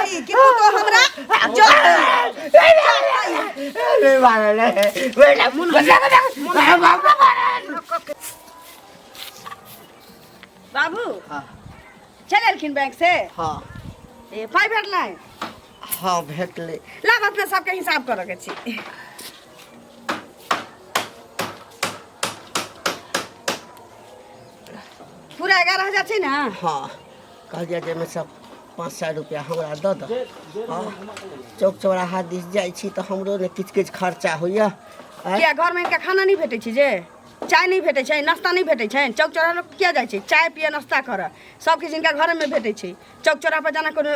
चाही कि पुतोह हमरा जो नहीं मारे रे बेटा बाबू हाँ चलि एलखिन बैंक से हाँ ए पाइ भेटलै हाँ भेटलै लाब अपने सबके हिसाब करऽ के छी पूरा 11,000 छै ने। हाँ कहलियै जाहिमे सब 500 रुपया हमरा दऽ दऽ। हाँ चौक चौराहा दिस जाइ छी तऽ हमरो ने किछु किछु खर्चा होइए। किया घरमे हिनका खाना नहि भेटै छै जे चाय नहि भेटै छै नाश्ता नहि भेटै छै? चौक चौराहा लोक किया जाइ छै चाय पिए नाश्ता करऽ? सब किछु हिनका घरेमे भेटै छै। चौक चौराहा पर जाना कोनो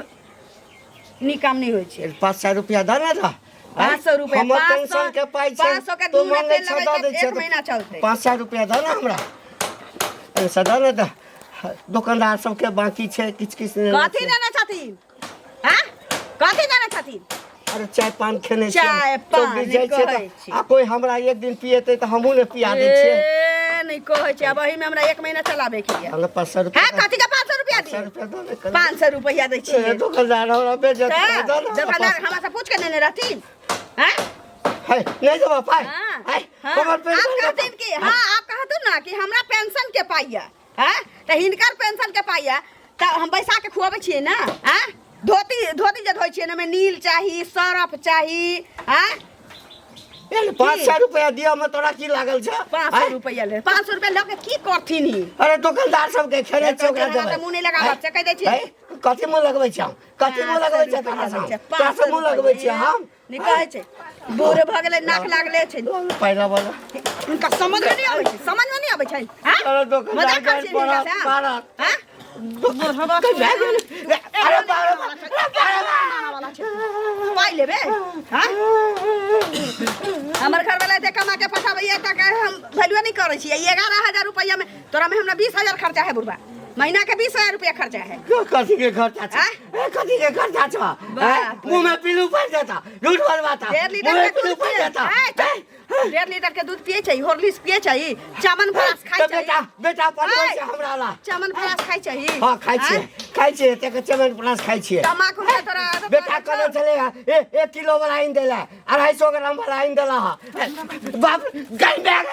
नीक काम नहि होइ छै। 500 रुपया दऽ ने दऽ। 500 रुपया, हमर 500 पेंशन के पाइ छै। 500 के तू दूध मांगै तेल छह लेबै दऽ तऽ दै एक छियै। महीना चलतै। 500 रुपया दऽ ने हमरा एहिसँ दऽ ने दऽ। दोकानदार सबके बाकी छै किछु किछु नेने कथी छै। देने छथिन? हाँ कथी देने छथिन? अरे चाय पान खेने छियै। चाय चौक पान दिस जाइ छियै कहै तऽ छी। आ कोइ हमरा एक दिन पिएतै तऽ हमहूँ ने पिया दै छियै। ए नहि कहै छै। आब एहिमे हमरा एक महीना चलाबे के यऽ। हमरा 500 रुपया हाँ कथी के 500 रुपया 500 दी? रुपया दऽ ने कनी। 500 रुपया दै ए, छियै? दोकानदार हमरा बेइज्जत तऽ करै दऽ ने हमरा दोकानदार हमरा से पूछ के नेने रहथिन? हाँ है नहीं देबा पाइ। हाँ, है हाँ। हमर आप पेंशन के कहथिन कि हाँ आप कहतुन ना कि हमरा पेंशन के पाइ यऽ। हाँ तऽ हिनकर पेंशन के पाइ यऽ तऽ हम बैसा के खुआबै छियै ने। हाँ धोती धोती जे धोइ छियै ने ओहिमे नील चाही सरफ चाही। हाँ ए, 500 रुपया दिअ में तोरा की लागल छै? 500 आँय? रुपया ले 500 रुपया लऽ के की करथिन ई? अरे दोकानदार सबके खेने छै ओकरा हमरा देबै। तऽ मुँह नहि लगाबऽ से कहि दै छी। है? कथी मुँह लगबै छै हम? कथी मुँह लगबै छै तोरा से हम? तोरा से मुँह लगबै छियै हम? नहि कहै छै बूढ़ भऽ गेलै नाक लागले छै। पाइ वाला हुनका समझ में नहि आबै छै। समझ में नहि आबै छै। हाँ? अरे दोकानदार मजाक करै छियै हिनका से, हाँ? मारत। हाँ? अरे बाप रे बाप। पाइ लेबै? हाँ? हमर घरवाला एते कमा के पठाबैया तक हम वैल्यू नहि करै छियै। 11,000 रुपैआ में तोरा में हमरा 20,000 खर्चा है बुढ़बा। महीना के 20,000 रुपया खर्चा है। कथी के खर्चा छै? आँय? ए, कथी के खर्चा छै? आँय? बाप रे। मुँह में पिल्लू पड़ि जेता झूठ बोलबाता। 1.5 लीटर मुँह में के पिल्लू दूध पड़ि पियै जेता। आँय, 1.5 लीटर के दूध पियै छै हॉर्लिक्स पियै छै चावल फ्रास खाइ तऽ छै। बेटा बेटा पठबै आँय। छै हमरा ला। चावल फ्रास खाइ छै। हाँ खाइ छियै खाइ छियै एतेक चमेन प्लास खाइ छियै। तमाकू के तोरा आदत बेटा लागल कहने छौ? छलै हँ, ए 1 किलो वाला आनि देला 250 ग्राम वाला आनि देला हँ। बाप गई बैग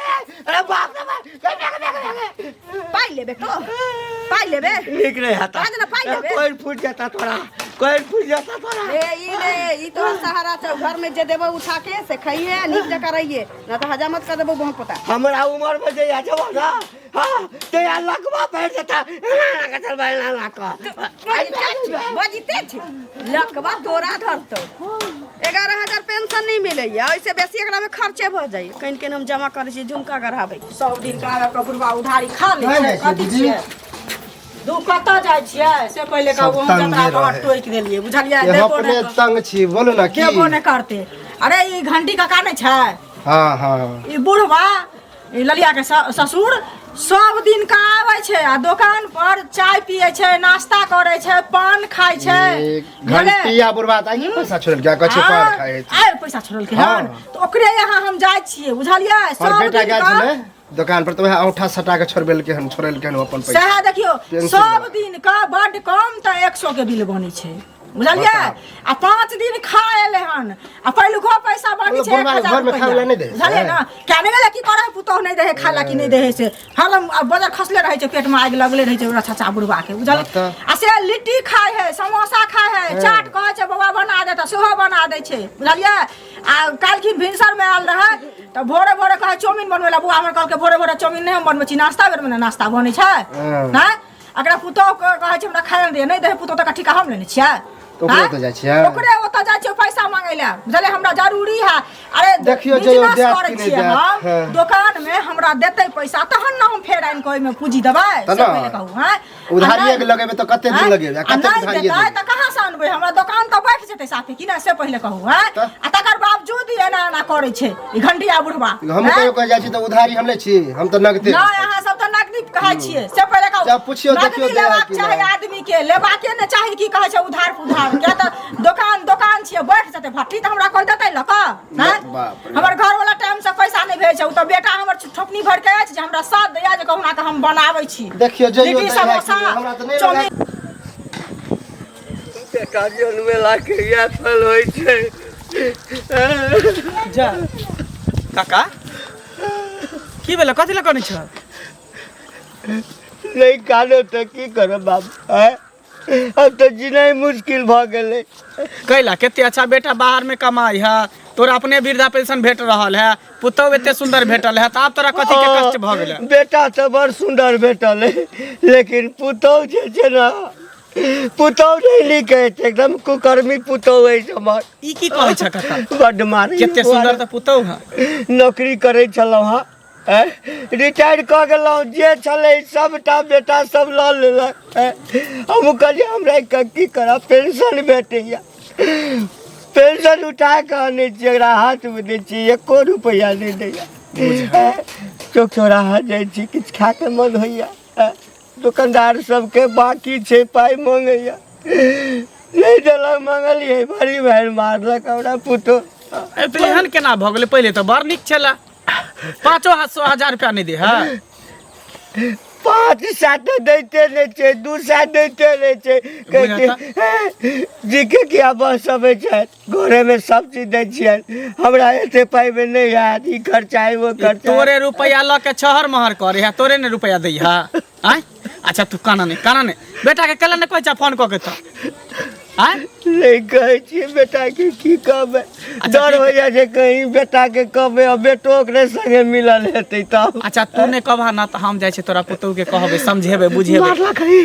अरे बाप रे बाप गई बैग बैग बैग। पाइ लेबे तो पाइ लेबे। नीक नहीं हता। आज ना पाइ लेबे। कोई फूट जाता तोरा कोई फूट जाता तोरा। ए ई ने ई तोहर सहारा छौ। घर में जे देबो उठा के से खइहे नीक जकाँ रहिए ना तऽ हजामत कर देबो बहुत पता। हमरा उम्र में जे जब ना हाँ ते यार लकवा पड़ जाता ना ना चल भाई ना ना का। बजिते छै लकवा तोरा धरतौ। 11,000 पेंशन नहीं मिलैया ओहिसे बेसी एकरा में खर्चे भऽ जाइए। कनि कनि हम जमा करै छी झुमका गढ़ाबै। सब दिन का आबि कऽ बुढ़बा उधारी खा लै नहि, छै। नहि, कथी दीदी। छियै दू कतऽ जाइ छियै से पहिले कहू। सब हम तंगे जतरा पर रहै। टोकि देलियै बुझलियै। यहाँ देबो अपने नहि तंग छी बोलू ना की देबो नहि करतै। अरे ई घंटी काका नहि छै? हाँ हाँ। ई बुढ़बा ई ललिया के ससुर सब दिन का आबै छै आ दोकान पर चाय पियै छै नाश्ता करै छै पान खाइ छै। ए, घंटी आ बुढ़बा तऽ आइए पैसा छोड़ल क्या कहै छै पान खाइ छै। आइ पैसा छोड़लकै हाँ। हन तऽ ओकरे यहाँ हम जाइ छियै बुझलियै। और सब बेटा दिन गेल का छलै दोकान पर तऽ वएह औंठा सटा के छोड़बेलकै हन छोड़ेलकै हन ओ अपन पैसा। सएह देखियौ पेंसिल सब वाला। दिन का बड्ड कम तऽ 100 के बिल बनै छै बुझलियै। बताउ। आ 5 दिन खा एलै हन आ पहिलुको पैसा बाकी मतलब छै बुढ़बा 1000 घर में खाय ला नहि दै छै? बुझलियै ना क्या नहि गेलै की करै है पुतोह नहि दै है खाय ला कि नहि दै है से हरदम आ बजर खसले रहै छै पेट में आगि लगले रहै छै ओकरा छचा बुढ़बा के बुझलियै। बताउ। आ से लिट्टी खाय है समोसा खाय है चाट कहै छै बौआ बना दे तऽ सेहो बना दै छै बुझलियै। आ काल्हिखिन भिनसर में आयल रहै तऽ भोरे भोरे कहै चाउमीन बनबै ला बौआ हमर कहलकै भोरे भोरे चाउमीन नहि हम बनबै छी नाश्ता बेर में ने नाश्ता बनै छै। हँ। नहि एकरा पुतोह कहै छै हमरा खाय लए दिअ नहि दै है पुतोह तऽ ठीका हम लेने छियै। तऽ ओकरे आँय? ओतऽ जाइ छियै? ओकरे ओतऽ जाइ छियै पैसा मांगै लए बुझलियै हमरा जरूरी है। अरे देखियौ जइयौ बिजनेस देत करै कि नहि छियै देत, हम हँ। दोकान में हमरा देतै पैसा तहन ने हम फेर आनि कऽ ओहिमे पूंजी देबै तऽ से ने। पहिले कहू। हँ उधारिये के लगेबै तऽ कते दिन आँय? लगेबै आ आ कते नहि उधारिये देतै देबै? तऽ कहाँ से अनबै हमरा दोकान तऽ बैठ जेतै साफे कि नहि से पहिले कहू। हँ तऽ? आ तकर बावजूद ई एना एना करै छै ई घंटिया बुढ़बा। हम आँय? कहियो कहि जाइ छी तऽ उधारी हम लै छी हम तऽ नगदे। नहि अहाँ सब तऽ नगदी कहै छियै से पहिले कहू। जब पुछियौ नगदी देखियौ दै है लेबाक कि चाही नहि। आदमी के लेबाके नहि चाही की कहै छै उधार पुधार किया तऽ दोकान दोकान छियै बैठ जेतै भट्टी तऽ हमरा कोइ देतै लऽ कऽ। आँय? बाप रे। हमर घरवाला टाइम से पैसा नहि भेजै छै ओ तऽ बेटा हमर ठोकनी भरि के अछि जे हमरा साथ दैया जे कहुना कऽ हम बनाबै छी देखियौ जइयौ लिट्टी दै है कि समोसा नहि, हमरा तऽ नहि चाउमीन। लगा। बेटा जन्मेला के इएह फल होइ छै। जा काका, की भेलै? कथी लए कनै छ? नहि कानब तऽ की करब बाबू? आँय, अब तऽ जीनाइ मुश्किल भऽ गेलै। कैला? कते अच्छा बेटा बाहर में कमाई है, तोरा अपने वृद्धा पेंशन भेट रहल है, पुतहु एते सुंदर भेटल है, तऽ आब तोरा कथी के कष्ट भऽ गेलै? बेटा तऽ बड़ सुन्दर भेटल है, लेकिन पुतहु जे छै ने, पुतहु नहि नीक अछि, एकदम कुकर्मी पुतहु अछि हमर। ई की कहै छ काका? बड्ड मारै। कते सुंदर तऽ पुतहु है। नौकरी करै छलहुँ हँ, रिटायर कऽ गेलहुँ, जे छलै सबटा बेटा सब लऽ लेलक। हमहूँ कहलियै हमरा की करब, पेंशन भेटैए, पेंशन उठा कऽ आनै छी, एकरा हाथमे दै छी, एको रुपैआ नहि दैए। चौक चौराहा जाइ छी, किछु खायके मन होइए, दोकानदार सबके बाकी छै, पाइ मङ्गैए, नहि देलक, मङ्गलियै, भरि भरि मारलक हमरा पुतोहु। तऽ एहन केना भऽ गेलै? पहिले तऽ बड़ नीक छलै, 500 हजार रुपया नहि दे है? 500 तऽ दैते नहि छै, 200 दैते नहि छै। कहै छै जीके किया बस अबै छथि, घरेमे सब चीज दै छियनि, हमरा एते पाइमे नहि हैत, ई खर्चा है ओ खर्चा। तोरे रुपया लऽ के छहर महर करे है, तोरे ने रुपया दै है? आँय, अच्छा तू काना नहि, काना नहि। बेटा के कैला नहि कहै छ फोन कऽ के तऽ? आँय, नहि कहै छियै बेटाके, की कहबै, डर हो जाइ छै कहीं बेटाके कहबै आ बेटो ओकरे संगे मिलल हेतै तब। अच्छा तू नहि कहबह ना तऽ हम जाइ छियै तोरा पुतहु के कहबै, समझेबै बुझेबै। मारलक है,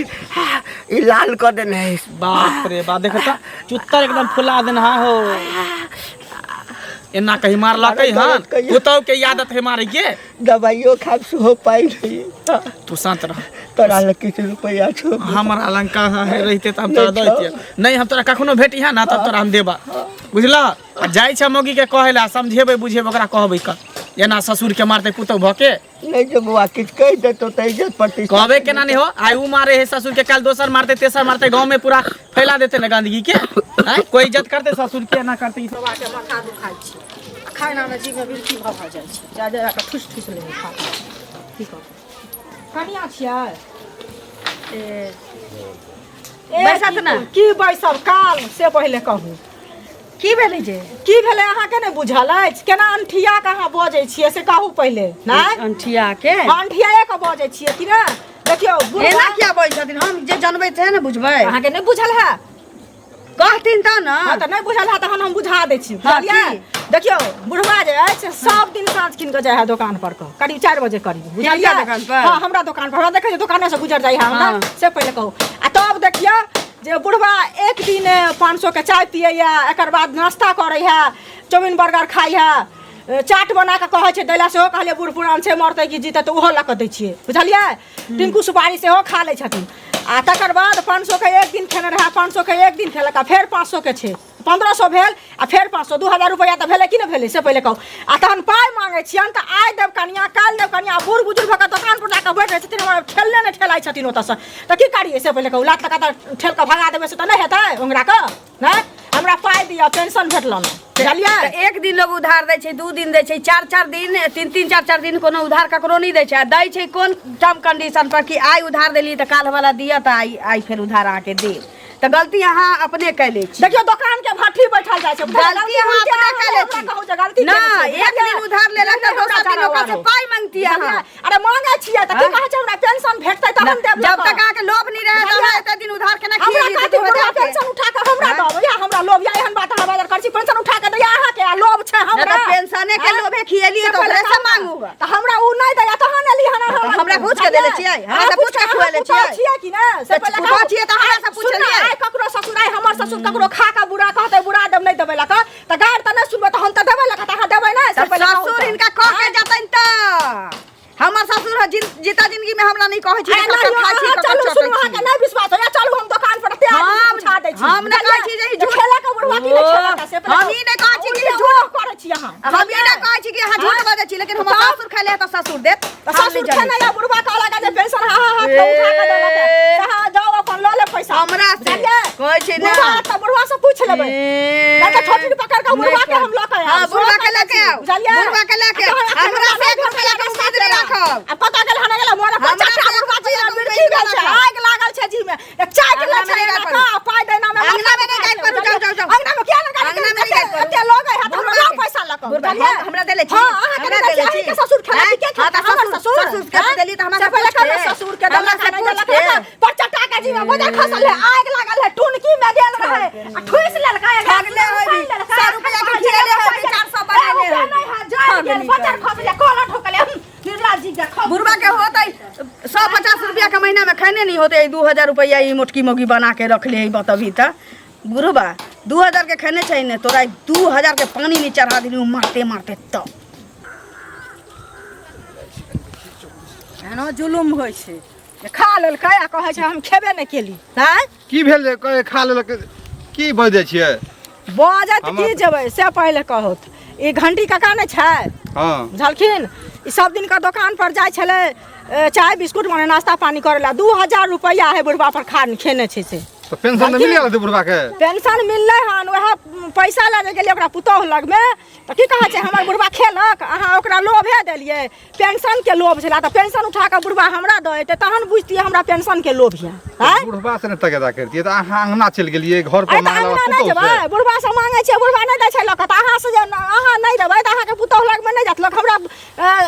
ई लाल कऽ देने है। बाप रे बाप, देखो तऽ चुत्तर एकदम फुला देने हा हो। एना कहीं मारलकै हन? पुतहु के आदत है मारे के। दबाइयो खाब सेहो पाइ नहीं। तू शांत रह। तोरा लग किछु रुपैआ छौ? हमरा लग कहाँ है, रहिते तऽ हम तोरा दऽ दैतियै। नहि, हम तोरा कखनो भेटिहे ना तब तोरा हम देबा, बुझलह? आ जाइ छै मौगी के कहै लए, समझेबै बुझेबै ओकरा, कहबै कऽ एना ससुर के मारतै पुतहु भऽ के? नहि जे बौआ किछु कहि देतौ तऽ इज्जत प्रतिष्ठा। कहबै केना नहि हो? आइ उ मारे है ससुर के, काल्हि दोसर मारतै, तेसर मारतै, गाँव में पूरा फैला देतै ने गंदगी के। आँय, कोइ इज्जत करतै ससुर के? एना करतै ई सब। बौआके माथा दुखाइ छै, खानामे जीभमे बिरकी भऽ भऽ जाइ छै, जा जा कऽ ठुसि ठुसि लै खा। की कहू, कनिया छियै ए, बैसत ना। की बैसब काल से पहिले कहू। की भेलै जे? की भेलै अहाँके नहि बुझल अछि? केना अनठिया के अहाँ बजै छियै से कहू पहिले। नहि अनठिया के? अनठियाए के बजै छियै कि ने? देखियौ बुढ़वा- एना किया बजै छथिन? हम जे जनबै से ने बुझबै। अहाँके नहि बुझल है? कहथिन तऽ ने। हँ तऽ नहि बुझल है तहन हम बुझा दै छी। हँ, बुझलियै? की? देखियौ बुढ़वा जे अछि सब दिन साँझ कीन कऽ जाइ है दोकान पर कऽ, करीब 4 बजे करीब, बुझलियै? दोकान पर? हँ, हमरा दोकान पर। हमरा देखै छियै दोकाने से गुजर जाइ है हमरा। हँ। से पहिले कहू। आ तब देखियौ जे बुढ़वा एक दिन 500 के चाय पियैया, एकर बाद नाश्ता करै है, चाउमिन बर्गर खाइ है, चाट बना कऽ कहै छै दै लए, सेहो कहलियै बूढ़ पुरान छै, मरतै कि जीतै, तऽ ओहो लऽ कऽ दै छियै, बुझलियै? टिंकू सुपारी सेहो खा लै छथिन। आ तकर बाद 500 के एक दिन खेने रहए, 500 के एक दिन खेलक, आ फेर 500 के छै, 1500 भेल, आ फेर 500, 2000 रुपैआ तऽ भेलै कि नहि भेलै से पहिले कहू। आ तहन पाइ मांगै छियनि तऽ आइ देब कनिया, काल्हि देब कनिया। बूढ़ बुजुर्ग भऽ कऽ दोकान पर जा कऽ बैठ रहै छथिन, हमरा ठेलने नहि ठेलाइ छथिन ओतऽसँ, तऽ की करियै से पहिले कहू। लात लगा तऽ ठेल कऽ भगा देबै से तऽ नहि हेतै ओंगरा कऽ। नहि, हमरा पाइ दिअ, पेंशन भेटल ने, बुझलियै? तऽ एक दिन लोग उधार दै छै, 2 दिन दै छै, 4 4 दिन, 3 3 4 4 दिन कोनो उधार ककरो नहि दै छै। आ दै छै कोन टर्म कंडीशन पर कि आइ उधार देलियै तऽ काल्हि वाला दिअ, तऽ आइ आइ फेर उधार अहाँके देब। तऽ गलती अहाँ अपने कैले छी। देखियौ दोकान के भट्ठी बैठल जाइ छै, बुझलियै? गलती अहाँ उल्टे अपने अहाँ कैले हमरा छी। कहू जे गलती ना, केने छी, एक दिन बुझलियै? उधार लेलक तऽ नहि, हमरा दोसर दिन जादा ओकरा से आरो। पाइ मांगती अहाँ। बुझलियै? अरे मांगे छियै तऽ की हाँ? कहै छै, हमरा पेंशन भेटतै तहन देब जब लऽ तक कऽ। अहाँके लोभ नहि रहै तऽ बुझलियै? अहाँ एते दिन उधार केना हमरा खिएलियै? कहती 2000 बुढ़वा के? पेंशन उठा कऽ हमरा हाँ? दब या हमरा लोभ या एहन बात अहाँ बाजल करै छी? पेंशन उठा कऽ दैया अहाँके आ लोभ छै नहि हमरा? तऽ पेंशने के हाँ? लोभे खिएलियै से तऽ पहिले ओकरे से कहू ने। मांगू। तऽ हमरा उ नहि दैया तहन एली हन अहाँ तऽ लग। हमरा पूछ के देले छियै? हमरा अहाँ से पूछ के अहाँ खुएले पुतहु छियै? छियै कि ने से तऽ पहिले पुतहु कहू। छियै तऽ हमरा से आइ सुन ने, पुछलियै? आइ ककरो ससुर, आइ हमर ससुर ककरो खा कऽ बुरा कहतै, बुरा देब नहि देबै लऽ कऽ, तऽ गारि तऽ नहि सुनबै, तऽ हम तऽ देबै लऽ कऽ, तऽ अहाँ देबै नहि से तऽ पहिले कहू ससुर तऽ। हिनका कह के जतनि तऽ हमर ससुर है, जीता जिंदगी में हमरा नहीं कहै छी, अरे ककर नहीं, खाइ छी, अहाँ ककर चलू चटै सुनू, छी। अहाँके नहि विश्वास होइया, चलू हम दोकान पर एते आदमी से पूछा दै छी। हम नहि कहै छी जे ई झूठ- खेला के बुढ़वा की नहि खेला के से पहिले हम ई नहि कहै छी कि उल्टे झूठ- ओह करै छी अहाँ। हम ई नहि कहै छी कि अहाँ झूठ बजै छी, लेकिन हमर तब? ससुर खाइ ले तऽ ससुर देत। तऽ हम ससुर नहि जनै खेने छी। या बुढ़वा कहलक जे पेंशन हा हा हाथ में उठा के देलक ए। तऽ अहाँ जाउ अपन लऽ लेब पैसा। हमरा से बुझलियै? कहै छी ने। बुढ़वा तऽ बुढ़वा से पूछि लेबै। नहि तऽ ठोठी पकड़ कऽ बुढ़वा के हम लऽ के आयब। हाँ, बुढ़वा के लऽ के आउ। बुझलियै? बुढ़वा के लऽ के आउ। आ तहन हमरा से एक रुपैआ के उम्मीद नहि राखब। आ पता गेल हने गेल मोरा हमरा पचास से एक बुढ़वा जी रुपैआ के बिरकी उम्मीद भेल छै, नहि राखब। आगि लागल छै जी में, चाटि अंगना लै में छै नहि एना राखब। कऽ, आ पाइ देना में अंगना में नहि बुझलियै? हमरा देले छी हां अहाँ के हमरा देले देले छी अहीं के ससुर खेलक के हाँ, खेलक तऽ हमर ससुर ससुर के आँय? देली तऽ हमरा से से पहिले पूछ के। कहबै ससुर के हमरा देलक से नहि पूछ देलक के। ने, पर चटा के जीवा बजर खसल है आग लागल है टुनकी में गेल रहे आ ठुस लेलकै ठगले होबी। 100 रुपैआ के खिएले होबी, 400 बनेले होबी। नहीं है जाय गेल ठगनी बजर खसल कोला ठोकले निर्लाज जी के खा बुढ़वा के होते 150 रुपया के महीना में खाने नहीं होते 2000 रुपया ई मोटकी मोगी बना के रख ले बतबी त बुढ़वा 2000 के खाने चाहिए ने तोरा 2000 के पानी नहीं चढ़ा दिली मारते मारते तो एना जुलुम होइ छै जे खा लेलकै आ कहै छै हम खेबे नहि केली आँय की भेल जे कहे खा लेलक की बजै छियै बजत की हमरा- जेबै से पहिले कहत ई घंटी काका नहि छै हँ बुझलखिन ई सब दिनका दोकान पर जाइ छलै चाय बिस्कुट मने नाश्ता पानी करै लए 2000 रुपैआ है बुढ़बा पर खा खेने छै से तऽ पेंशन तऽ मिल गेल हेतै बुढ़बा के पेंशन मिललै हन वएह पैसा लऽ जे गेलियै ओकरा पुतोहु लगमे तऽ की कहै छै हमर बुढ़बा खेलक अहाँ ओकरा लोभे देलियै पेंशनके लोभ छलै तऽ पेंशन उठा कऽ बुढ़बा हमरा दऽ एतै तहन बुझतियै हमरा पेंशनके लोभ यऽ आँय बुढ़बा से ने तगेदा करतियै तऽ अहाँ अंगना चलि गेलियै घर पर आइ तऽ मांगला अंगना नहि पुतोहु जेबै से बुढ़बा से मांगै छियै बुढ़बा नहि दै छै लऽ कऽ तऽ अहाँ से जे अहाँ नहि देबै तऽ अहाँके पुतोहु लगमे नहि जायत लोक हमरा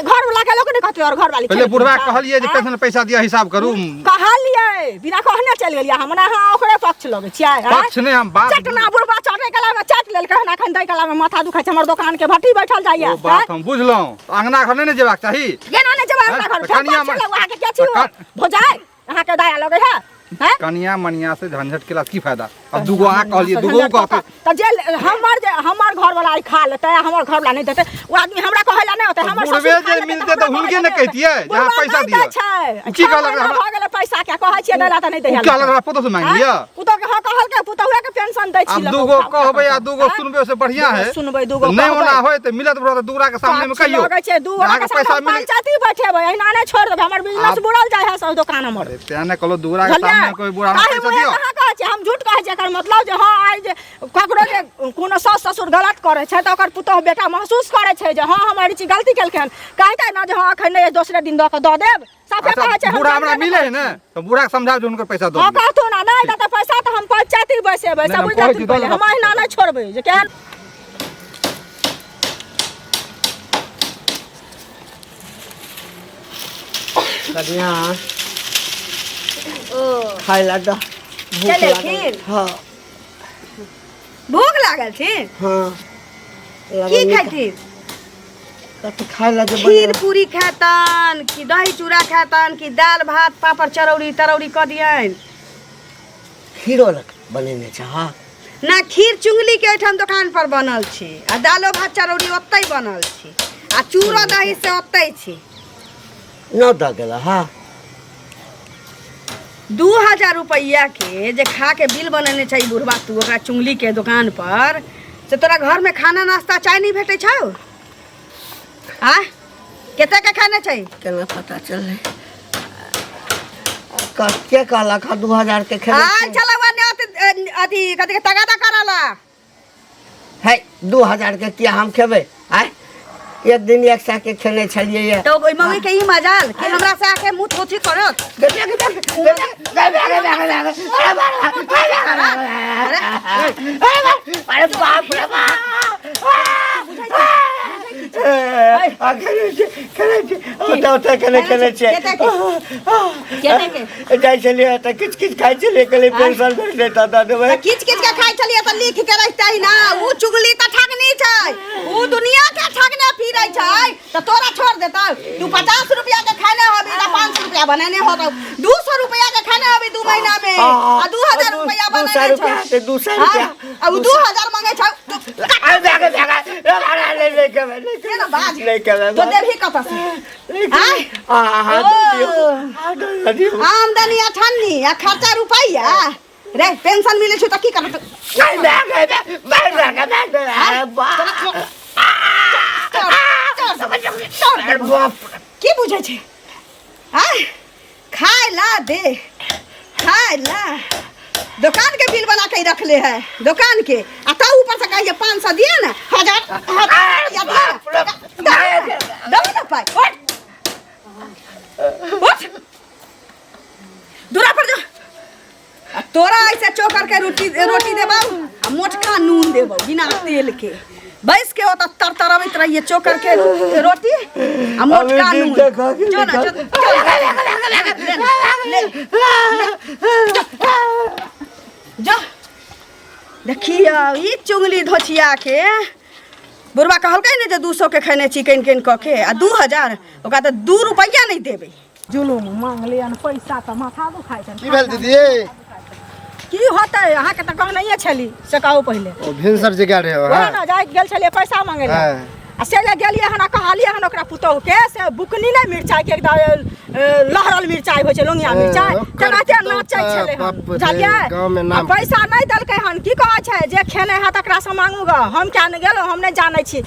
घरवला के लोक नहि कहतै और घरवाली पहिले बुढ़बा के कहलियै जे पेंशन पैसा दिअ हिसाब करू कहलियै बिना कहने चलि गेलियै हमरा अहाँ ओकरे पक्ष लगै छियै आँय? पक्ष नहि हम बात चटना बुढ़बा चटै कला में चाट लेलकै हन अखन दै कला में माथा दुखाइ छै हमर दोकान के भट्टी बैठल जाइया ओ बात हम बुझलहुँ तऽ अंगना घर नहि ने जेबाक चाही केना नहि जेबै हमरा घर तऽ कनिया फेर पक्ष अहाँके के छी तऽ भौजाइ अहाँके दया लगै है हैं? कनिया मनिया से झंझट केला की फायदा अब दूगो अहाँ कहलियै दूगो उ कहतै तऽ जे हमर जे हमर घरवला आइ खा लेतै आ हमर घरवला नहि देतै ओ आदमी हमरा कहै लए नहि होतै हमर बुढ़बे ससुर खा जे लेतै मिलतै तऽ हमरा हुनके कहै ने लए कहितियै जे अहाँ बुढ़बा पैसा नहि दिअ। दै छै ओ की छह कहलक महीना हमरा- भऽ गेलै पैसा के कहै छियै दै लए तऽ नहि दै उ कहलक हमरा पुतोह से मांगि लिअ पुतोह के हँ कहलकै पुतोहुए के पेंशन दै छी आब लऽ कऽ दूगो उठा उठा कहबै आ कऽ। दूगो आँय? सुनबै से बढ़िया दूगो है सुनबै, दूगो नहि कहबै। ओना होय तऽ मिलत बुढ़ा तऽ दूगरा के सामने में साक्षी कहियो लगै छै दू गोरा अहाँके के पैसा सामने मिल पंचायती बैठेबै एहिना नहि छोड़ि देबै हमर बिजनेस आब- बुड़ल जाइ है सब दोकान हमर अरे तें ने कहलहुँ दूगरा के बुझलियै? सामने कोई बुढ़ा हमरा काहे पैसा मुँहे दियौ कहाँ कहै छियै हम झूठ कहै छियै एकर मतलब जे हँ आइ जे ककरो जे कोनो सास ससुर गलत करै छै तऽ ओकर पुतोहु बेटा महसूस करै छै जे हँ हमर ई चीज गलती केलकै हन कहतै ने जे हँ एखन नहि दोसरे दिन दऽ कऽ दऽ देब साफे अच्छा कहै छै हम बूढ़ा हमरा जानबे मिले नहि है ने तऽ बूढ़ा के समझाउ जे हुनकर पैसा दऽ हँ दियौ कहथुन ने नहि देतै पैसा तऽ हम पंचायती बैसेबै नहि, से हम बुझि कहै छी जाथिन दऽ पहिले देब। हम अहिना नहि छोड़बै जे केहन कनिया खाय ला दऽ भूख चलै लागल। खीर? हाँ भूख लागल छी हाँ की खाइती कथी खाय ला जे खीर पूरी खेतन कि दही चूड़ा खेतन कि दालि भात पापड़ चरौरी तरौरी कऽ दियनि खीरो बनेने छै हाँ ना खीर चुंगली के ओहिठाम दोकान पर बनल छै आ दालो भात चरौरी ओतहि बनल छै आ चूड़ो दही से ओतहि छै न दऽ गेल हाँ 2000 रुपैआ के जे खा के बिल बनेने छै ई बुढ़बा तू ओकरा चुंगली के दोकान पर से तोरा घर में खाना नाश्ता चाय नहीं भेटै छौ आ कते के खाने छै केना पता चललै के कहलक हँ 2000 के खेने आयल छियै? छलौ ने अथी कथी के तगादा करला है 2000 के किया हम खेबै आय एक दिन एक सए के खेने छलियै ये तो ओहि मम्मी के ई मजाल कि हमरा से आके मुँह थोथी करत अरे बाप रे बाप जाइ छलियै तऽ किछु किछु खाइ छलियै कहलियै पेंशन भेट जेतै दऽ देबै तऽ किच किच के खाइ छलियै तऽ लिख के रखतै ना उ चुगली तऽ ठगनी छै उ दुनिया के ठगने फिरै छै तऽ तोरा छोड़ देतौ तू 50 रुपया के खाने होबी तऽ 500 रुपया बनेने होतौ 200 रुपया के खाने होबी 2 महीना में आ 2000 रुपया दू सए बनेने रुपया छौ हेतै, 200 रुपया। आ उ 2000 मांगे छौ तू अरे भागे भागे अरे नहीं खेबै नहीं के ना बाज नहीं खेबै तो देबही कतऽ से नहीं खेबै। आँय? आ हाँ ओ। दियौ हाँ दऽ दियौ आमदनी अठन्नी आ खर्चा रुपैया रे पेंशन मिलै छौ तऽ की करब नहीं भागे भागे भागे भागे अरे बाप अरे बाप की बुझै छै आँय खाय ला दे खाय ला दोकान के बिल बना के रखले है दोकान के आ तब ऊपर से कहिए 500 दिए ना हजार हजार रुपया दिए दो ना पाई उठ उठ दूरा पर जो आ तोरा ऐसे चोकर के रोटी रोटी देबौ आ मोटका नून देबौ बिना तेल के बैस के ओतऽ तरतरबैत रहिए चोकर के रोटी आ मोटका अभी नून दिन तक जो ना जो ले ना, ले जो देखियौ ई चुंगली धोचिया के बुढ़बा कहलकै ने जे 200 के खेने छी कनि कनि कऽ के आ 2000 ओकरा तऽ 2 रुपैआ नहि देबै। जुलूम मांगलियन पैसा तऽ माथा दुखाइ छनि। की भेल दीदी? की होतै, अहाँके तऽ कहनैये छली से कहू पहिले। ओ भिनसर जे गेल रहे ओएह ने जाइ गेल छलियै पैसा मांगै लए आ से जे गेलियै हन आ कहलियै हन ओकरा पुतोहु के से बुकनी नहि मिरचाई के एकदम लहरल मिरचाई होइ छै लोंगिया मिरचाई ओकर तेनाहिते पुतोहु नाचै तऽ छलै हन बाप रे, बुझलियै गाँवमे आ नाम पैसा नहि देलकै हन। की कहै छै जे खेने है तकरासँ मांगू गऽ, हम किया नहि गेलहुँ, हम नहि जानै छी।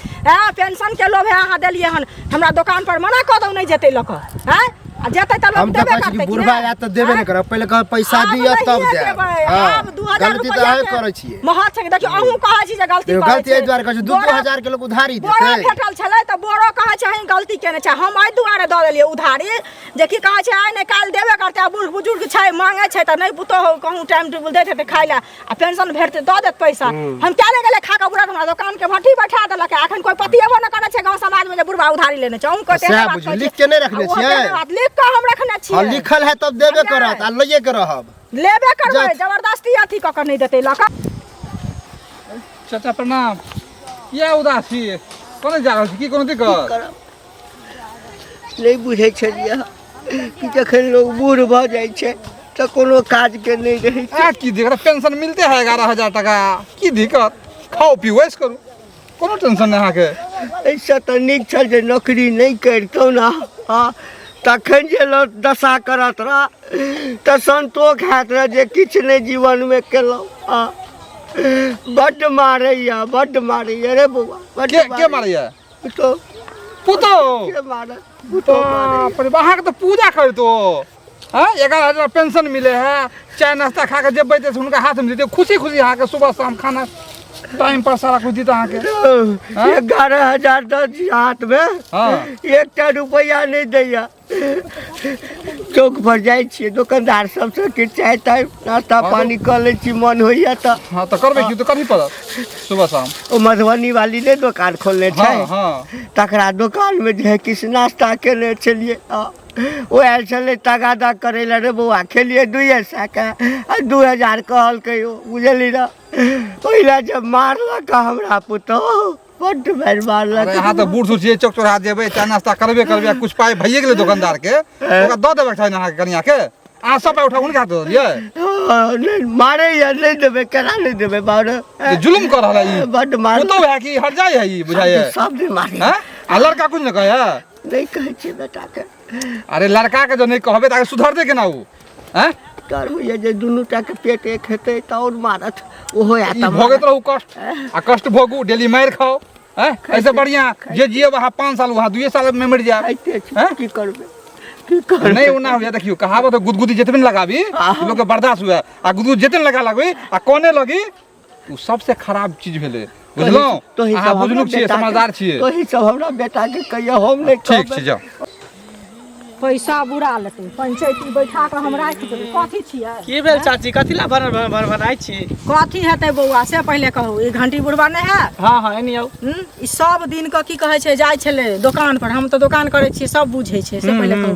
पेंशन के लोभे अहाँ देलियै हन, हमरा दोकान पर मना कऽ दौ नहि जेतै लऽ कऽ। आँय आ जेतै तऽ लोक हम तऽ देबे कहै छी कि करतै कि बुढ़बा नहि? आयत तऽ देबे नहि करब, पहिले कहब पैसा आब दिअ तब नहिये जायब। देबै। हँ, आब 2000 गलती तऽ रुपैआ अहें के करै छियै। महत छै, देखियौ अहूँ कहै छी जे गलती देखियौ, करै गलती एहि छी। दुआरे कहै छी, दू दू हजार के लोक उधारी बोरा देतै। भेटल छलै तऽ बोरो कहै छै अहीं गलती केने छै। हम एहि दुआरे दऽ देलियै उधारी जे की कहै छै आइ नहि काल्हि देबे करतै। आ बूढ़ बुजुर्ग छै मांगै छै तऽ नहि पुतोहु कहूँ टाइम टेबुल दैत हेतै खाइ लए आ पेंशन भेटतै दऽ देत पैसा। हम किया नहि गेलियै खा कऽ बुढ़ा हमरा दोकान के भट्ठी बैठा देलक। एखन कोइ पतिएबो नहि करै छै गाँव समाज में जे बुढ़बा उधारी लेने छै। अहूँ कोइ तेहने सएह बात बुझियौ, कहै लिख छियै। के नहि रखने आ ओहो छियै? तेहने बात लिख कऽ हम रखने छियै। हँ, लिखल है तब देबे करत आ लैये के रहब। लेबे करबै, जात। जबरदस्ती अथी कऽ कऽ नहि देतै लऽ कऽ। चाचा प्रणाम। किया उदास छी, कोना जा रहल छी, की कोनो दिक्कत? करब नहि बुझै छलियै कि जखन लोक बूढ़ भऽ जाइ छै तऽ कोनो काजके नहि रहै छै। आ की दिक्कत, पेंशन मिलते है 11,000 टका, की दिक्कत? खाओ पीओ ऐश करू, कोनो टेंशन नहि अहाँके। एहिसँ तऽ नीक छल जे नौकरी नहि करितहुँ ने। हँ, तखन जे लोक दशा करत रह तऽ सन्तोष हैत रह जे किछु नहि जीवनमे केलहुँ। हँ, बड्ड मारैया, बड्ड मारैया रे बौआ, बड्ड के के मारैया? पुतोहु। पुतोहु के मारत? पुतोहु मारैया। बाप रे, अहाँके तऽ पूजा करितो। हँ, 11,000 पेंशन मिले है, चाय नाश्ता खा के जेबै तऽ हुनका हाथमे देतै खुशी खुशी, अहाँके सुबह शाम खाना टाइम पर सारा कुछ देत अहाँके। 11,000 दऽ छी हाथमे, एकटा रुपैआ नहि दैया। चौक पर जाइ छियै दोकानदार सबसँ कि चाय ताय नाश्ता पानी कऽ लै छी, मन होइया तऽ। हँ तऽ करबै की, तऽ करही पड़त सुबह शाम। ओ मधुबनी वाली नहि दोकान खोलने छै? हँ। तकरा दोकानमे जे है किछु नाश्ता केने छलियै। ओ आयल छलै तगादा करै लए। रे बौआ, खेलियै 200 के आ 2000 कहलकै ओ, बुझली ने? ओहि लए जे मारलक हमरा पुतोहु, बड्ड मारि मारलक। अरे अहाँ तऽ बूढ़ सूढ़ छियै, चौक चौराहा जेबै चाय नाश्ता करबे करबै, आ कुछ पाइ भइए गेलै दोकानदार के ओकरा दऽ देबाक चाही ने अहाँके कनिया के। अहाँ सब पाइ उठा हुनका हाथ दऽ देलियै? हँ, नहि मारैया, नहि देबै, केना नहि देबै बाबू? जे जुलुम कऽ रहल है ई। बड्ड मार पुतोहु है कि हट जाइ है ई बुझाइए सब दिन मारै। हैं? आ लड़का कुछ नहि कहै? नहि कहै छियै बेटाके। अरे लड़का के जो नहि कहबै तऽ आगे सुधरतै केना ओ? हैं? डर होइए जे दुनू टाके पेट एक हेतै तऽ आओर मारत ओहो आयत। ई भोगैत रहू कष्ट आ कष्ट भोगू, डेली मारि खाउ। हैं? एहिसँ बढ़िआँ जे जियब अहाँ 5 साल वहाँ 2 साल में मरि जायब। खाइते छी। हैं? की करबै, की करबै? नहि ओना होइए। देखियौ, कहावत है, गुदगुदी जतबे ने लगाबी लोकके बर्दाश्त हुए, आ गुदगुदी जते ने लगा लगबी आ कोने लगी ओ सबसे खराब चीज भेलै, बुझलहुँ? तोही अहाँ सब हमरा बुझनुक छियै, बेटाके- समझदार छियै। तोही सब हमरा बेटाके कहिया, हम नहि ठीक कहबै। छै, जाउ। पैसा बुरा लेतै, पंचायती बैठा कऽ हम राखि देबै। कथी छियै? की भेल चाची, कथी ला भर भर भर भराइ छी? कथी हेतै बौआ से पहिले कहू। ई घंटी बुढ़बा नहि है? हँ हँ, एनी आउ। ई सब दिन के की कहै छै जाइ छलै दोकान पर। हम तऽ दोकान करै छियै, सब बुझै छै। से पहिले कहू,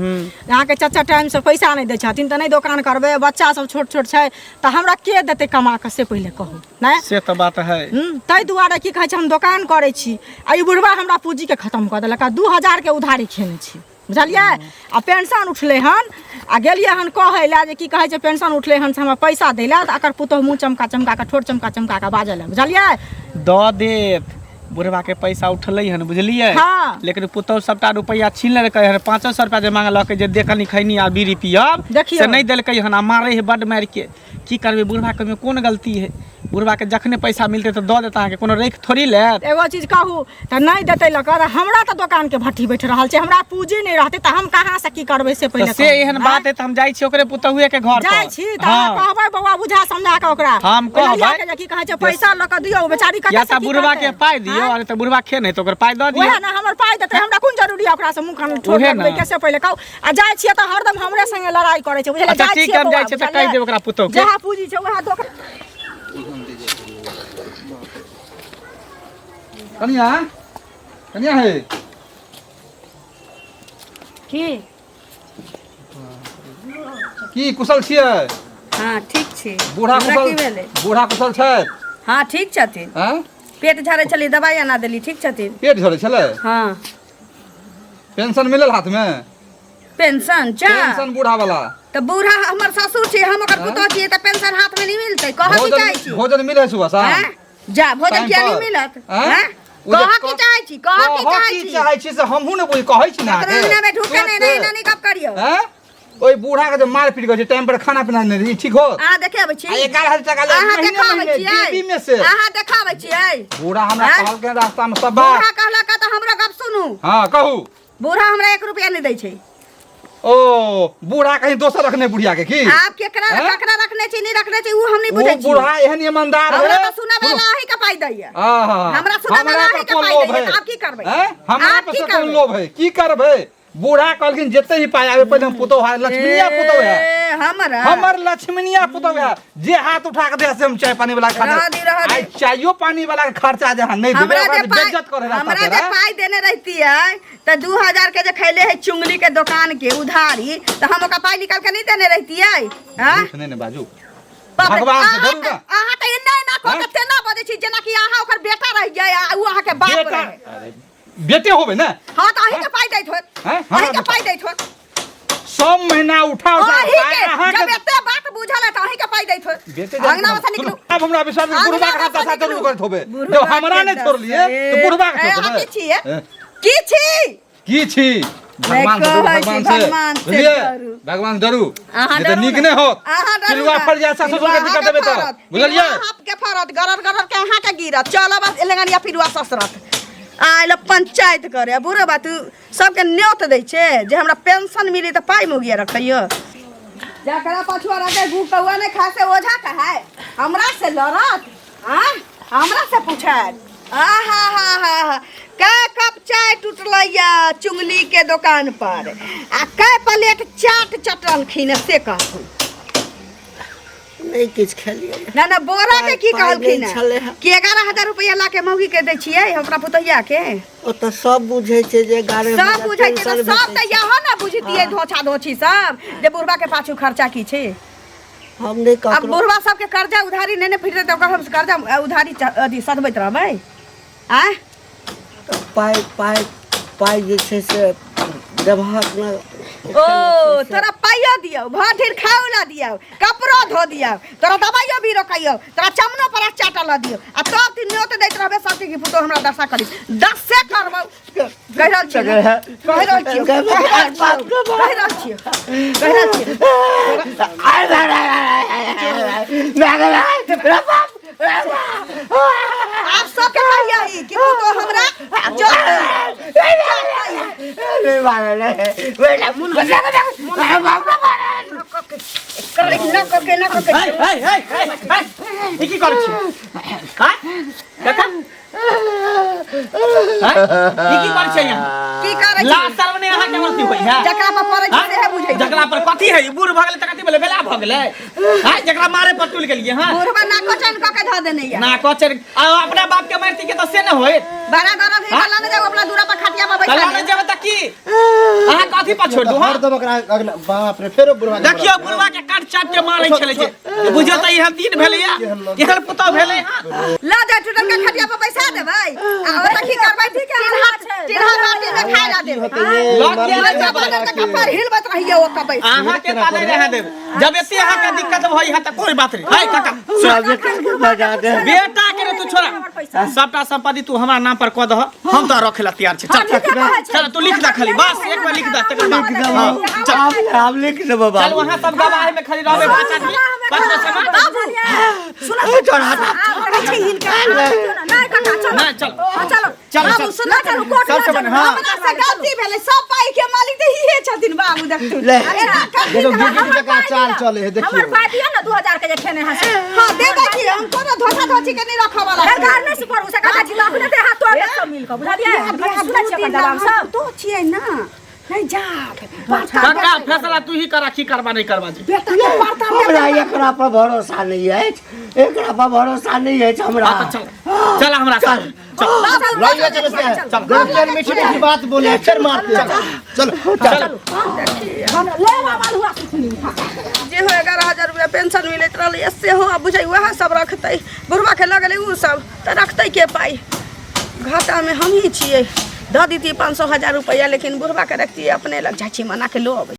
अहाँके चाचा टाइम से पैसा नहि दै छथिन तऽ नहि दोकान करबै? बच्चा सब छोट छोट छै तऽ हमरा के देतै कमा कऽ, से पहिले कहू। नहि से तऽ बात है। ताहि दुआरे की कहै छै हम दोकान करै छी आ ई बुढ़बा हमरा पूँजीके खतम कऽ देलक। आ 2000 के उधारी खेने छी, बुझलियै? आ पेंशन उठलै हन आ गेलियै हन कहै लए जे की कहै छै पेंशन उठलै हन से हमरा पैसा दै लए, तऽ एकर पुतोहु मुँह चमका चमका कऽ ठोर चमका चमका कऽ बाजल है, बुझलियै? दऽ देत, बुढ़वा के पैसा उठलै हन, बुझलियै? हँ। लेकिन पुतहु सबटा रुपैआ छीन लेलकै हन। 500 रुपया जे मांगलकै जे दे कनि खैनी आ बीड़ी पियब, देखियौ। से नहि देलकै हन आ मारै है बड्ड मारि के। की करबै, बुढ़वा के ओहिमे कोन गलती है? बुढ़वा के जखने पैसा मिलतै तऽ दऽ देत अहाँके, कोनो राखि थोड़ी लेत। एगो चीज कहू तऽ नहि देतै लऽ कऽ तऽ हमरा तऽ दोकानके भट्ठी बैठ रहल छै, हमरा पूँजी नहि रहतै तऽ हम कहाँसँ की करबै से तऽ पहिले से कहू। एहन बात है तऽ हम जाइ छी ओकरे पुतहुए के घर पर। जाइ छी तऽ अहाँ हँ। कहबै बौआ बुझा समझा कऽ ओकरा, हम ओहि लड़िया कहबै। के जे की कहै छै पैसा लऽ कऽ दियौ, बेचारी कतऽ या से तऽ की बुढ़वा के करतै? पाइ दियौ, आँय? अरे तऽ बुढ़वा खे नहि तऽ ओकर पाइ दऽ दियौ। ओएह ने हमर पाइ देतै, हमरा कोन जरूरी है ओकरासँ मुँह कान ठोर ओहे लगबै ने। के, से पहिले कहू। आ जाइ छियै तऽ हरदम हमरे संगे लड़ाई करै छै, बुझलियै? अच्छा, जाइ ठीक छियै है, हम बौआ, जाइ छियै तऽ कहि बुझलियै? देब ओकरा पुतोहु के। जएह पूँजी छै उएह दोकान। कनिया, कनिया हे। की? की कुशल छियै? हाँ ठीक छी। बूढ़ा हमरा कुशल की भेलै? बूढ़ा कुशल छथि? हाँ ठीक छथिन। आँय? पेट झाड़ै छली, दवाइ अना देली, ठीक छथिन। पेट झड़ै छलै? हाँ। पेंशन मिलल हाथमे? पेंशन चा पेंशन बूढ़ा वाला। तऽ बूढ़ा हमर ससुर छी, हम ओकर पुतोह छियै, तऽ पेंशन हाथमे नहि मिलतै? कहऽ की भोजन चाहै छी? भोजन मिलै है सुबह शाम? आँय? जा भोजन टाइम किया नहि पर? मिलत? आँय? आँय? ओ जे कहऽ की चाहै छी, कहऽ की कहऽ चाहै की छी? चाहै छी से हमहूँ ने बुझ कहै छी ने ककरो अहाँके। अंगना में ढुके नहि, नहि एना नहि गप करियौ। आँय? ओहि बूढ़ा के जे मार पीट करै छै, टाइम पर खाना पीना नहि दै, ई ठीक होत? अहाँ देखे अबै छी? आ 11,000 टका ले अहाँ महीने देखाबै महीने छियै? जेबी में से। अहाँ देखाबै छियै? बूढ़ा हमरा आँय? कहलकै रास्ता में सब बूढ़ा बात। कहलक तऽ हमरो गप सुनू। हाँ कहू। बूढ़ा हमरा 1 रुपया नहि दै छै। ओ बूढ़ा कहीं दोसर रखने बुढ़िया के की? आप केकरा हैं? ककरा रखने छी, नहीं रखने छी, उ हम नहीं ओ बुझै छी। बूढ़ा एहन ईमानदार हमरा है। तऽ सुनबै ला अहीं के पाइ दैया। आहा, हमरा सुनबै ला हमरा अहीं पर के कोन पाइ लोभ दैया, है? तऽ आब की करबै? हैं? हमरा आब पर की से कोन करबै? लोभ है? की करबै? बूढ़ा कहलखिन जते ही पाइ आबे पहिले हम पुतोह है, लक्ष्मीनिया पुतोह है। ए, हमरा हमर लक्ष्मीनिया पुतोह है, जे हाथ उठा के दे से हम चाय पानी वाला खा रह दी, रह दी। आइ चायो पानी वाला के खर्चा जे अहाँ नहीं देबै हमरा ओकरा जे जे पाइ बेइज्जत करे रास्ता हमरा पर, जे हैं? पाइ देने रहती है तऽ 2000 के जे खैले है चुंगली के दुकान के उधारी, तऽ हम ओकरा पाइ निकाल के नहीं देने रहती है? हाँ? झूठ नहीं ने बाजू। बाप रे, भगवान से अहाँ डरू तऽ ना। अहाँ तऽ एना एना कऽ के हैं? तेना बजै छी जेना कि अहाँ ओकर बेटा रहि जाय आ उ अहाँके बाप बेटा रहे। अरे, बेटे होबे ना। हाँ तऽ अहीं के पाइ दैत होत। हैं? हमरा अहीं के बेटा। पाइ दैत होत। सब महीना उठा उठा अहीं पाइ के अहाँके जब एते बात बुझल है तऽ अहीं के पाइ दैत होत। बेटे जान अंगना में से सुनू, निकलू। आब हमरा विश्वास नहीं, बुढ़वा के हाथ अंगना में से दशा जरूर निकलू। करैत होबे। बुढ़वा जब हमरा के नहीं छोड़लिए तो बुढ़वा के ए, अहाँ छोड़बै। की छियै? ए, की छी? की छी? भगवान से डरू, कहै छी, भगवान से। भगवान से बुझलियै? डरू। भगवान डरू। अहाँ नहीं तऽ डरू नीक ने। नहि होत। अहाँ डरू पिलुआ ने। फड़ जाय ससुर के दिक्कत देबै तऽ। फड़त। बुझलियै? पिलुआ अहाँके फड़त, गरर गरर के अहाँके गिरत। चलब आब एलंगनिया पिलुआ ससरत। आयल पंचायत करे आ बुढ़ो बात सबके न्योत दै छै जे हमरा पेंशन मिली तऽ पाइ मुगिया रखैयो। जकरा पछुआ रहतै गु कौआ नहि खाय से ओझा कहाय। हमरा से लड़त? आँय? हमरा से पूछत? आहा हा हा हा, कै कप चाय टूटलैया चुंगली के दोकान पर आ कै प्लेट चाट चटलखिन से कहू। नहि किछु खेलियै। ना ना, बोरा के की पाइ कहलखिन नहि छलै हँ। कि 11,000 रुपया ला के मौगी के दै छियै, हम अपना पुतहिया के? ओ तऽ सब बुझै छै जे 11 सब हजार बुझै छै तऽ पेंशन सब भेटै तऽ छै। यहो ने बुझतियै धोछा धोछी सब जे बुढ़बा के पाछू खर्चा की छै। हम नहि अब ककरो बुढ़बा सबके कर्जा उधारी नहि ने फिरतै तऽ ओकर हम कर्जा उधारी अथी सधबैत रहबै? आँय? तऽ पाइ पाइ पाइ जे छै से देबहक ने। ओ तोरा पाइयो दियौ, भर ढेर खाओ ला दियौ, कपड़ो धो दियौ, तोरा दवाइयो भी रोकैयौ, तोरा चमनो पर चाटल दियौ आ तब तू न्योत दैत रहबे सबके कि पुतोह हमरा दशा करी। दसे करबौ कहि रहल छियै ने? कहि रहल छियै, कहि रहल छियै, कहि रहल छियै, कहि रहल छियै। आब सबके कहियै कि पुतोह हमरा चल ना हे हे हे हे हे, ई की करै छी? हाँ काका, हाँ? ई की करै छी अहाँ? की करै छी? लाज शर्म नहि अहाँके अथी होइ है? जकरा पर पड़ै छै सेहे बुझै छै। जकरा पर कथी है? ई बूढ़ भऽ गेलै तऽ कथी भेलै? बेला भऽ गेलै? हाँ, जकरा मारे पर तुलि गेलियै? हाँ, बुढ़बा नाको चैन कऽ के धऽ देने या। ना कचर आ अपना बाप के मारती के तऽ से न होय। बड़ा दर्द है, लाने जाओ अपना दूरा पर खटिया पर तऽ बैठा लाने जेबै तऽ की अहाँ कथी पर छोड़ दू? हाँ हरदम ओकरा अगला बाप रे, फेरो बुढ़वा के देखियौ बुढ़वा के काट चाट के मारै छलै जे बुझियौ तऽ एहन दिन भेलैया, एहन पुतौह भेलै। हाँ ला जा टूटल के खटिया पर बैसा देबै आ ओतऽ की करबै? टिल्हा टिल्हा बाटी में खाय ला देबै। लऽ किया लऽ नहि जा जेबै? बादल के कपार हिलबत रहिए ओतऽ बैस। अहाँके तऽ नहि रहै देब। जब एते अहाँके दिक्कत भई है तऽ कोई बात नहीं। है काका सुन, बेटा के बजा दे। बेटा के रे तू छोड़ा, सबटा संपत्ति तू हमरा नाम पर कऽ दह, हम तो रखे ला तैयार छी। चल चल, तू लिख दे खाली, बस एक बार लिख दे तकर बाद। हाँ, चल। हम लिख देबो चल बाबू। वहाँ सब गवाह में खाली रहबे पांच आदमी, पांच गो सामान। बाबू सुन, कहै छै हिनका नहि काका, चलो। नहीं चल। हाँ, चलो। चल बाबू चल। सुन, चलू कोर्ट सबसे चलू। बढ़िया, हाँ। हमरा से गलती भेलै, सब पाइ के मालिक तऽ इहे छथिन बाबू, देखतू ले। एना करथिन देखो तऽ गिरगिट हमर जकाँ चाल चले है, हमर देखियौ। पाइ दिअ ने 2000 के जे खेने हँ से। हाँ देबै की, हम कोनो धोखा धोची के नहीं रखऽ वाला छी। सरकार नहि से करू से काका जी, अपने ते हाथ तोड़ देत सब मिल कऽ, बुझलियै? बियाह सुनै छियै दू अपन दिन जवाब सब तो छियै ना, नहीं जात काका फैसला तू ही करा, की करबा नहीं करबा जी। बेटा के पड़ता। हमरा एकरा पर भरोसा नहीं अछि, एकरा पर भरोसा नहीं अछि हमरा। हाँ, तऽ चल चल हमरा साथ। लइए चलो से जब मीठी मीठी बात बोले फिर मारते हैं। चलो चल ले बाबा हुआ सुथनी जे हो 11,000 रुपया पेंशन मिलैत रहलै सेहो आब बुझै उएह सब रखतै बुढ़बाके लऽ गेलै ओ सब तऽ रखतै के पाइ घाटामे हमही छियै दऽ दितियै 500 1000 रुपैआ लेकिन बुढ़बाके रखतियै अपने लग जाइ छी मना के लो अबै।